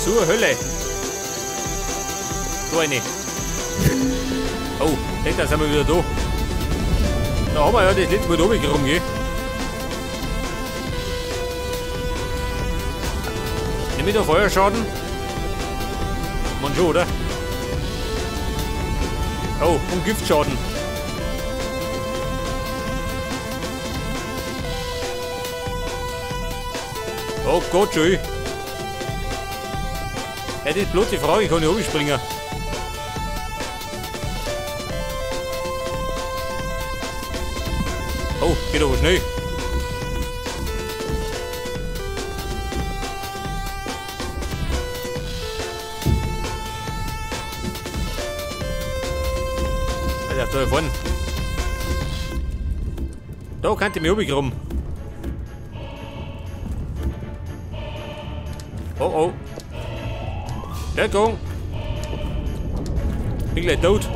Zur Hölle. So eine. Oh, da sind wir wieder da. Da haben wir ja das letzte Mal da rumgekommen, gell? Nehme ich da Feuerschaden? Man schon, oder? Oh, und Giftschaden. Oh Gott, schön. Ja, das ist bloß die Frage, kann ich hochspringen. Oh, geht aber schnell. Also, da vorne. Da kann ich mich runterkommen. Oh oh. Deckung. Bin gleich tot.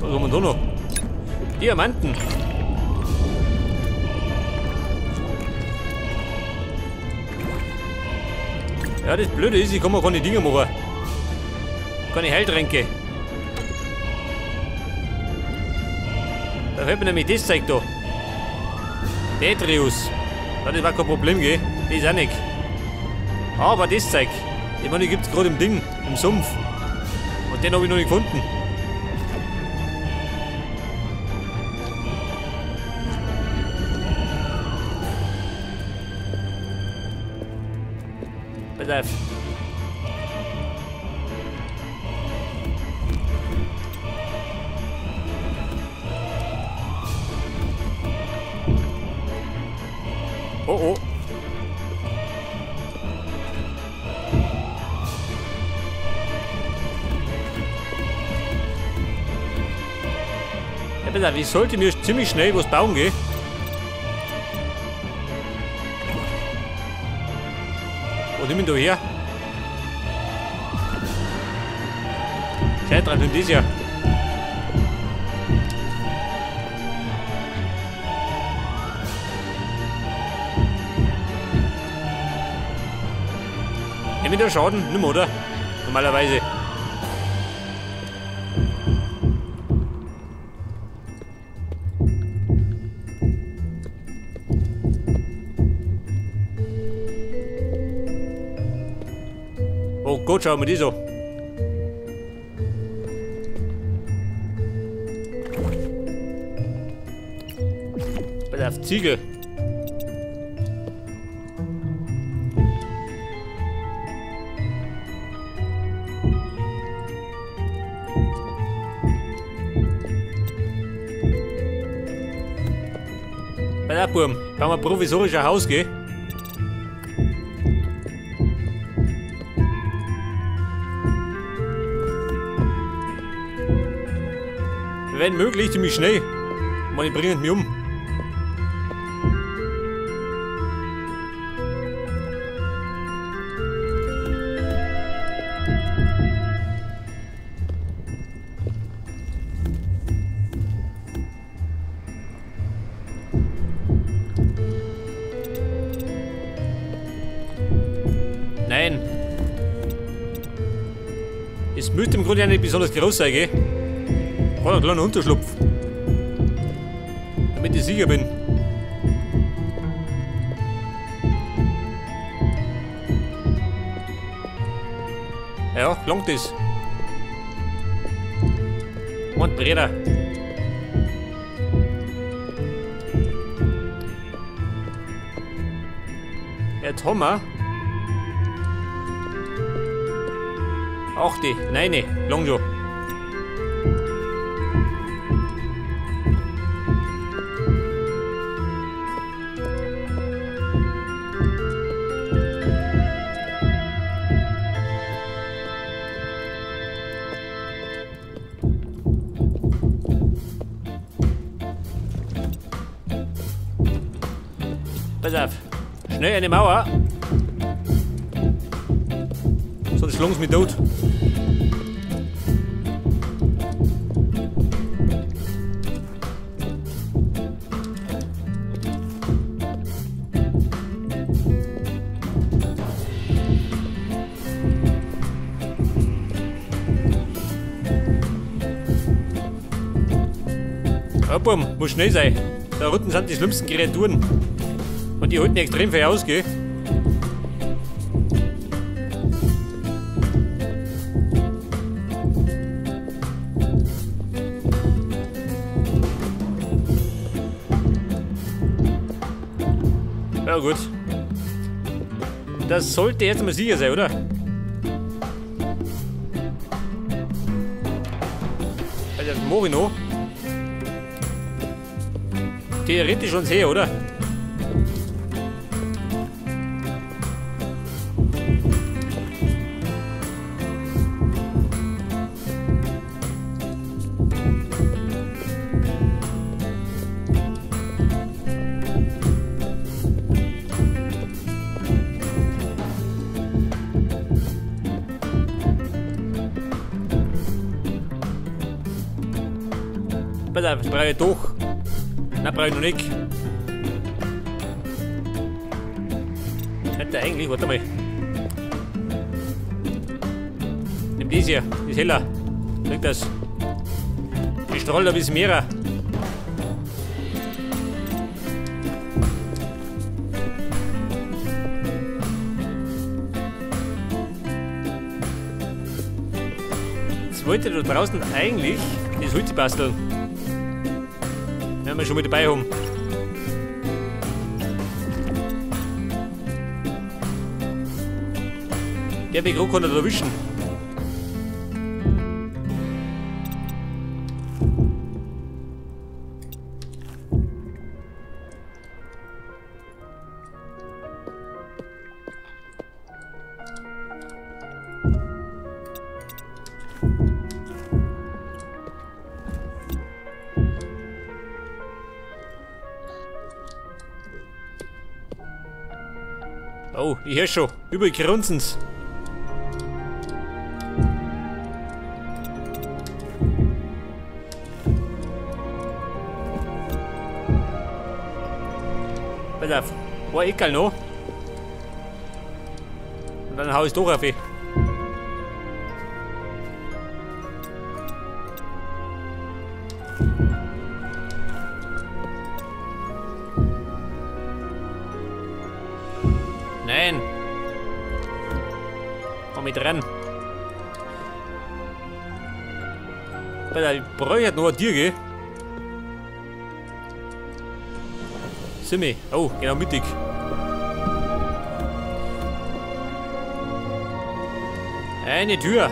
Was haben wir da noch? Diamanten. Ja, das Blöde ist, ich kann mir keine Dinger machen. Keine Heiltränke. Da fällt mir nämlich das Zeug da. Detrius. Ja, das war kein Problem, gell? Das ist auch nicht. Aber das Zeug. Ich meine, die gibt es gerade im Ding, im Sumpf. Und den habe ich noch nicht gefunden. Pass auf. Oh oh. Ja, pass auf, ich sollte mir ziemlich schnell was bauen gehen. Wo nimm ich da her? Scheiß dran, nimm das ja. Nimm ich da Schaden? Nimm, oder? Normalerweise. Oh Gott, schau mir die so. Pass auf, Ziegel. Pass auf, Burm. Bauen wir provisorisch ein Haus, gell? Wenn möglich, ziemlich schnell. Man, die bringen mich um. Nein. Es müsste im Grunde ja nicht besonders groß sein, gell? Brauche einen kleinen Unterschlupf. Damit ich sicher bin. Ja, langt das. Und Bretter. Jetzt haben wir 8, 9, lang schon. Pass auf. Schnell eine Mauer. Sonst schlagen sie mich tot. Buben, muss schnell sein. Da unten sind die schlimmsten Kreaturen. Und die halten extrem viel aus, gell? Ja gut. Das sollte jetzt mal sicher sein, oder? Also das mach ich noch. Theoretisch schon her, oder? Das brauche ich doch. Nein, brauche ich noch nicht. Hätte eigentlich, warte mal. Nimm das hier, das ist heller. Sag das. Die strahlt ein bisschen mehr. Jetzt wollte da draußen eigentlich das Holz basteln. Wenn wir schon mit dabei haben. Der Weg kann er erwischen. Oh, ich hör schon. Überall grunzen's. Pass auf. Ein Eckerl noch. Und dann hau ich's doch auf. Nein. Komm mit rein. Alter, ich brauche halt noch ein Tier, gell? Simmi. Oh, genau mittig. Eine Tür.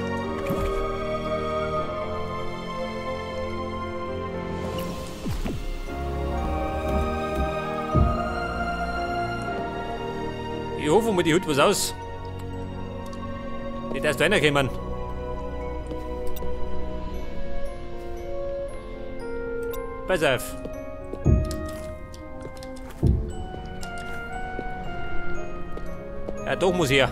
Ich hoffe mal, die holt was aus. Nicht, dass da reinkommen. Pass auf. Ja, doch muss her.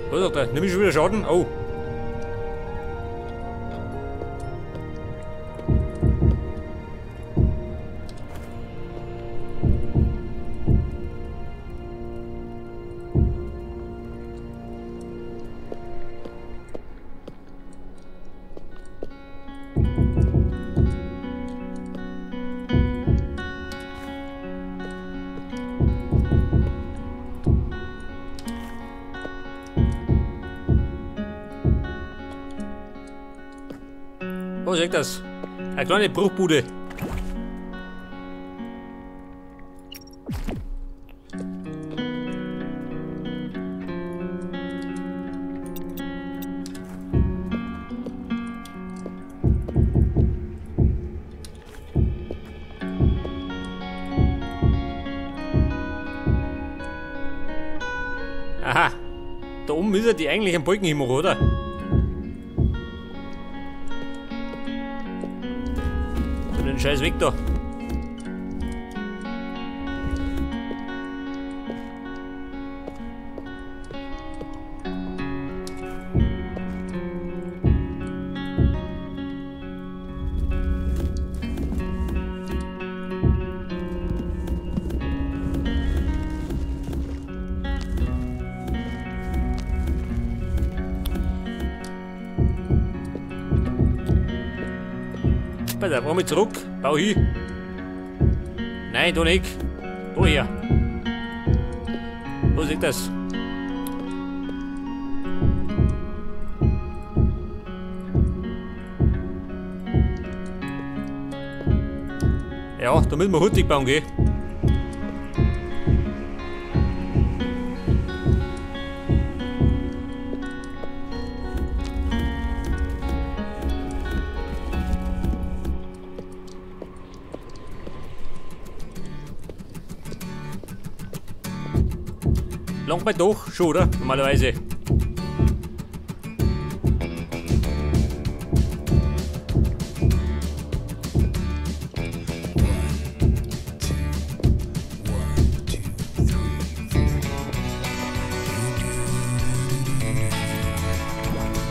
Was sagt er? Nimm ich schon wieder Schaden? Oh. Oh, seht das? Eine kleine Bruchbude. Aha. Da oben ist ja die eigentlich am Wolkenhimmel, oder? Den Scheiß weg da. Pass auf, einmal zurück, bau hin. Nein, da nicht. Da her. Wo sieht das? Ja, da müssen wir hurtig bauen gehen. Langt mal doch schon, oder? Normalerweise.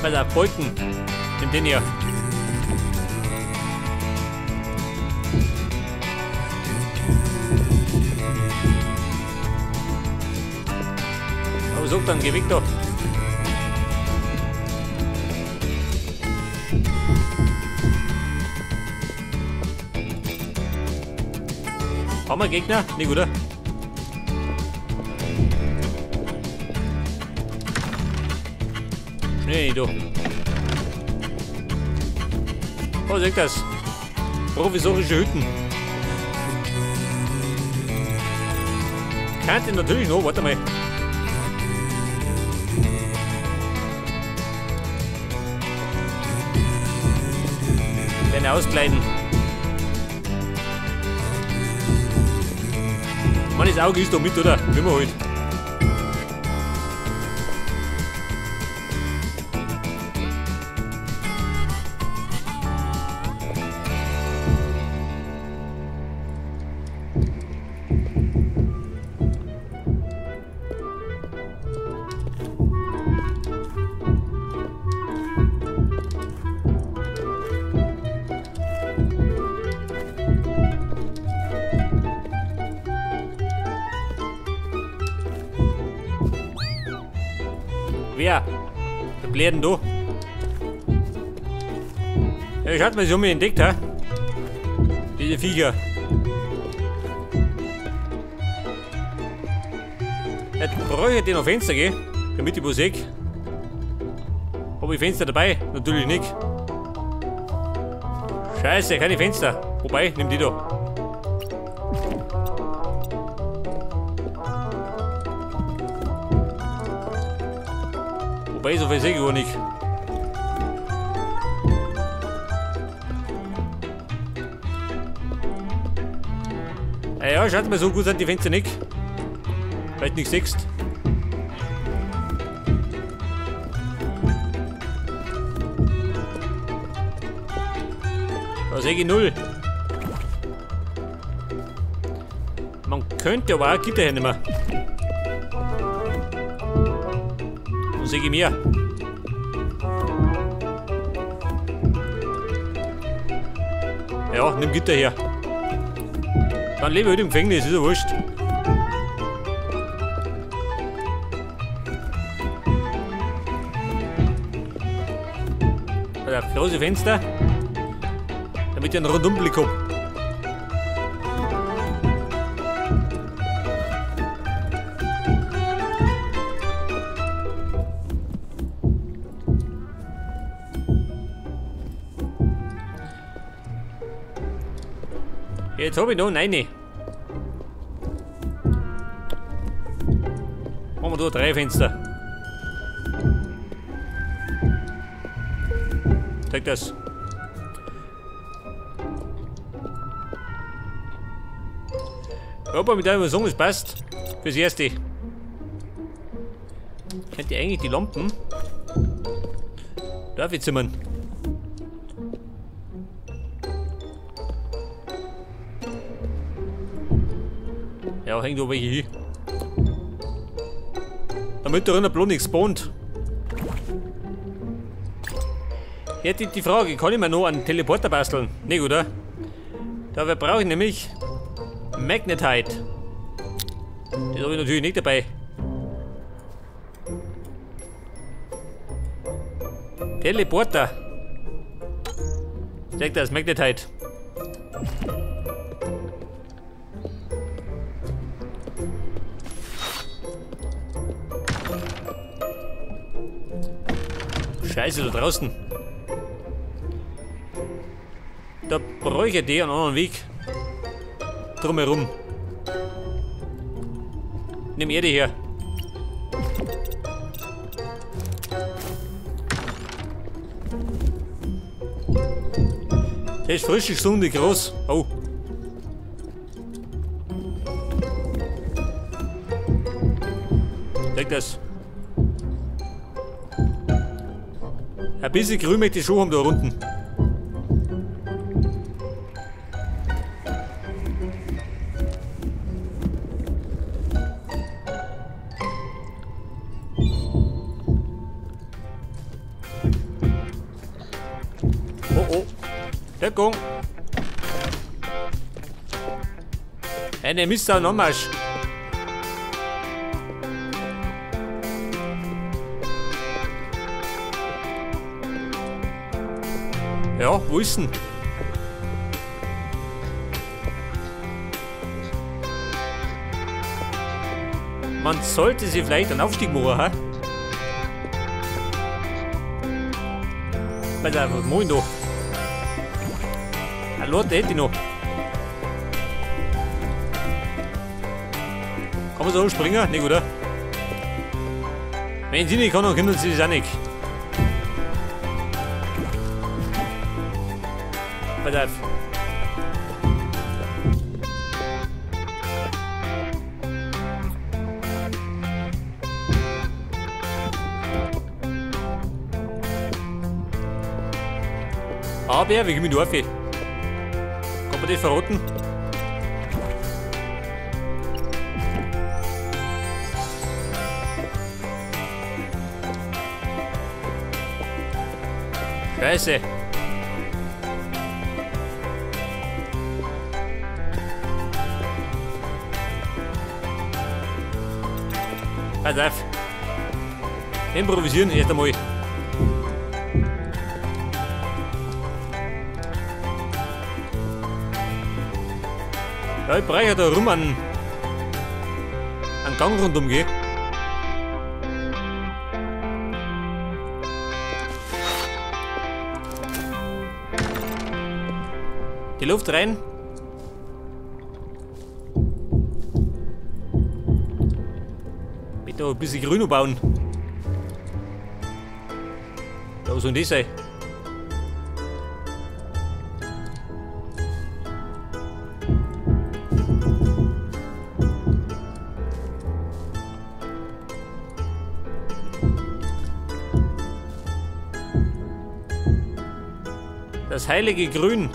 Pass auf, Balken. Nimm den hier. Aber sag dann, geh weg da. Haben wir Gegner? Nicht, oder? Schnell nicht da. Oh, seht das? Provisorische Hütten. Könnte natürlich noch, warte mal. Werden auskleiden. Mann, das Auge ist doch mit, oder? Wie wir halt. Wer? Wer bläht denn da? Ja, schaut mal, sie haben mich entdeckt, hä? Diese Viecher. Jetzt brauche ich den noch Fenster, gell? Damit ich was sehe. Hab ich Fenster dabei? Natürlich nicht. Scheiße, keine Fenster. Wobei, nimm die da. Wobei, so viel sehe ich gar nicht. Ah ja, schaut mal, so gut sind die Fenster nicht. Vielleicht nicht siehst. Da sehe ich null. Man könnte aber auch Gitter hernehmen. Dann sehe ich mehr. Ja, nimm Gitter her. Dann lebe ich halt im Gefängnis, ist ja wurscht. Also, große Fenster, damit ich einen Rundumblick hab. Jetzt hab ich noch eine. Machen wir da 3 Fenster. Zeig das. Aber mit einem sagen, es passt. Fürs Erste. Könnt ihr eigentlich die Lampen? Darf ich zimmern? Ja, hängt da welche hin. Damit da drinnen bloß nichts spawnt. Jetzt die Frage, kann ich mir noch einen Teleporter basteln? Nicht, oder? Dabei brauche ich nämlich Magnetite. Das habe ich natürlich nicht dabei. Teleporter. Zeig das, Magnetite. Scheiße, da draußen. Da bräuchte ich einen anderen Weg. Drumherum. Nimm Erde her. Der ist frisch, gesund, groß. Oh. Zeig das. Ein bisschen grün möchte ich schon haben da unten. Oh oh. Deckung. Eine Mist am Anmarsch. Ja, wo ist denn? Man sollte sich vielleicht einen Aufstieg machen, hä? Alter, was mach ich da? Eine Leute hätte ich noch. Kann man so springen? Nicht, oder? Wenn sie nicht kann, dann können sie das auch nicht. Pass auf. Aber wie komme ich da rauf? Kann man das verraten? Scheiße. Pass auf. Improvisieren erst einmal. Ja, ich brauche ja da rum einen Gang rundum, gell? Die Luft rein. Bitte ein bisschen grün bauen. Da soll das sein? Das heilige Grün.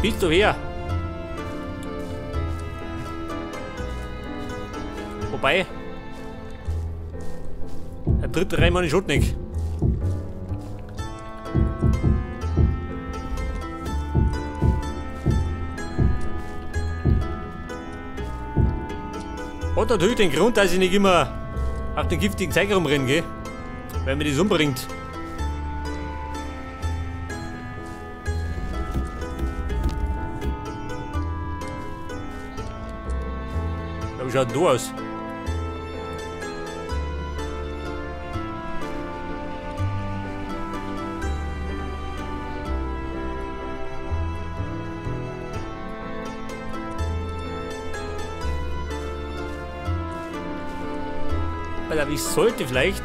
Bist du her? Wobei, der dritte Reimann ist schon nicht. Hat natürlich den Grund, dass ich nicht immer auf den giftigen Zeiger rumrenne, gell? Weil mir das umbringt. Ja, wie schaut denn da aus? Aber ich sollte vielleicht.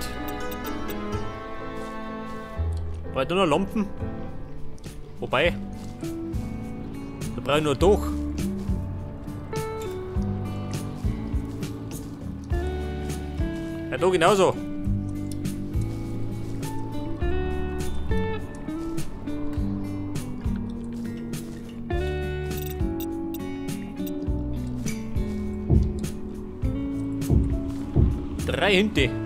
Brauche ich da noch Lampen? Wobei. Da brauche ich nur durch. Ja, da genauso. Drei Hinte.